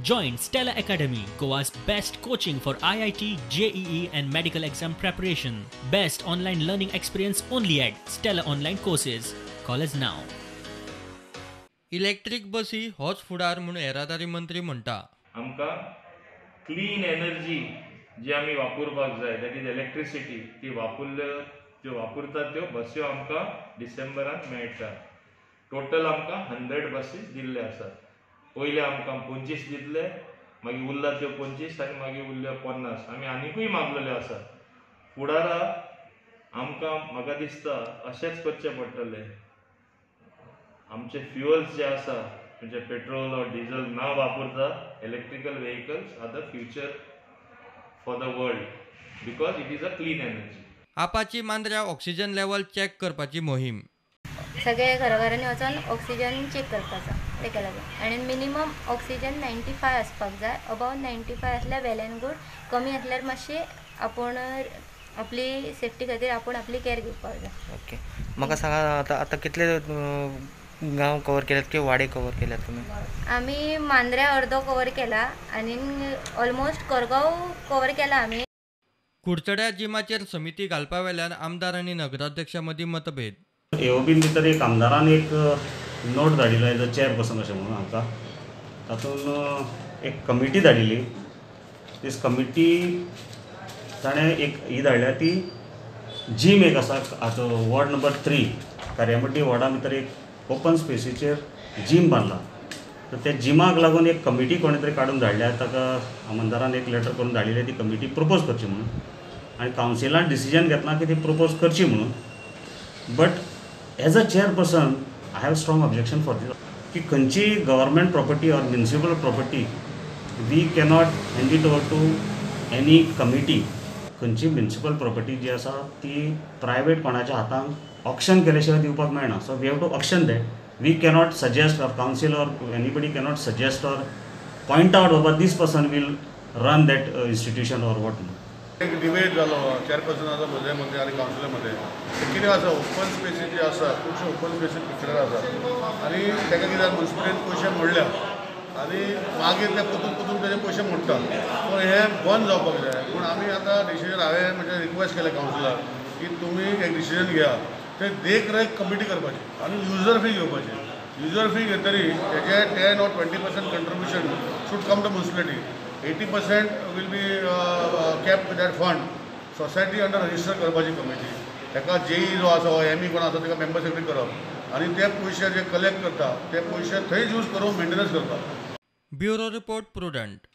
Join Stella Academy, Goa's best coaching for IIT, JEE and medical exam preparation. Best online learning experience only at Stella Online Courses. Call us now. Electric बसी होच फुडार म्हूण येरादारी मंत्री म्हणटा. आमकां clean energy जी आमी वापरपाक जाय, that is electricity, ती वापरल्यो ज्यो वापरतात त्यो बस्यो आमकां डिसेंबरान मेळटा. टोटल आमकां 100 बसीस दिल्ले आसात. पयले आमकां 25 दितले, मागीर उरला त्यो 25 आनी मागीर उरल्यो 50. आमी आनिकूय मागलेल्यो आसात. फुडारा आमकां म्हाका दिसता अशेंच करचें पडटलें. आमचे फ्युअल्स जे आसा म्हणजे पेट्रोल ऑर डिझल ना वापरता electrical vehicles are the future for the world because it is a clean energy. आपाची मांद्र्या oxygen level check करपाची मोहीम. सगळे घराघरांनी वचून ऑक्सिजन चॅक करपाचो तेका लागून आनी मिनिमम ऑक्सिजन 95 आसपाक जाय. अबाव 95 आसल्यार वेल एंड गूड, कमी आसल्यार मातशी आपूण आपली सेफ्टी खातीर आपूण आपली कॅर घेवपाक जाय. ओके, म्हाका सांगा आतां आतां कितले गांव कवर केल्यात किंवा वाडे कवर केल्यात तुमी? आमी मांद्र्या अर्दो कवर केला आनी ऑलमोस्ट करगांव कवर केला आमी. कुडचड्या जिमाचेर समिती घालपा वेल्यान आमदार आनी नगराध्यक्षा मदीं मतभेद. एओबीन भितर एक आमदारान एक नोट धाडिल्लो एज अ चेअरपर्सन अशें म्हणून आमकां, तातूंत एक कमिटी धाडिल्ली. दीस कमिटी ताणें एक ही धाडल्या ती जीम एक आसा आतां वॉर्ड नंबर 3 कार्यामड्डी वॉर्डा भितर एक ओपन स्पेसीचेर जीम बांदला. तर त्या जिमाक लागून एक कमिटी कोणें तरी काडून धाडल्या, ताका आमदारान एक लेटर करून धाडिल्लें ती कमिटी प्रपोज करची म्हणून, आनी कावन्सिलान डिसिजन घेतला की ती प्रपोज करची म्हणून. But as a chairperson I have strong objection for this की खंयची government property or municipal property we cannot hand it over to any committee. खंयची म्युनिसिपल प्रॉपर्टी जी आसा ती प्रायवेट कोणाच्या हातांक ऑक्शन केले शिवाय दिवपाक मेळना. So we have to auction that. We cannot suggest or council or anybody cannot suggest or point out बाबा this person will run that institution or what. एक डिबेट जालो चेअरपर्सनाचो म्हजे मदें आनी कावन्सिला मदें. कितें आसा, ओपन स्पेसी जी आसा खुबशे ओपन स्पेसी पिक्चरार आसा आनी ताका कितें म्युनिसिपलिटीन पयशे मोडल्या आनी मागीर ते पुतून पुतून तेजे पयशे मोडटा. सो हें बंद जावपाक जाय. पूण आमी आतां डिसिजन हांवें म्हणजे रिक्वेस्ट केलें कावन्सिलाक की तुमी एक डिसिजन घेया, ते देखरेख कमिटी करपाची आनी युजर फी घेवपाची. युजर फी घेतरी तेजे 10 or 20% contribution should come to municipality. 80% will be kept that fund. Society under register करपाची कमिटी, ताका जेई जो आसा एम ई कोण आसा ताका मेंबर सेक्रेटरी करप आनी ते पयशे जे कलेक्ट करता ते पयशे थंयच यूज करून मेंटेनन्स करपाक. Bureau report, Prudent.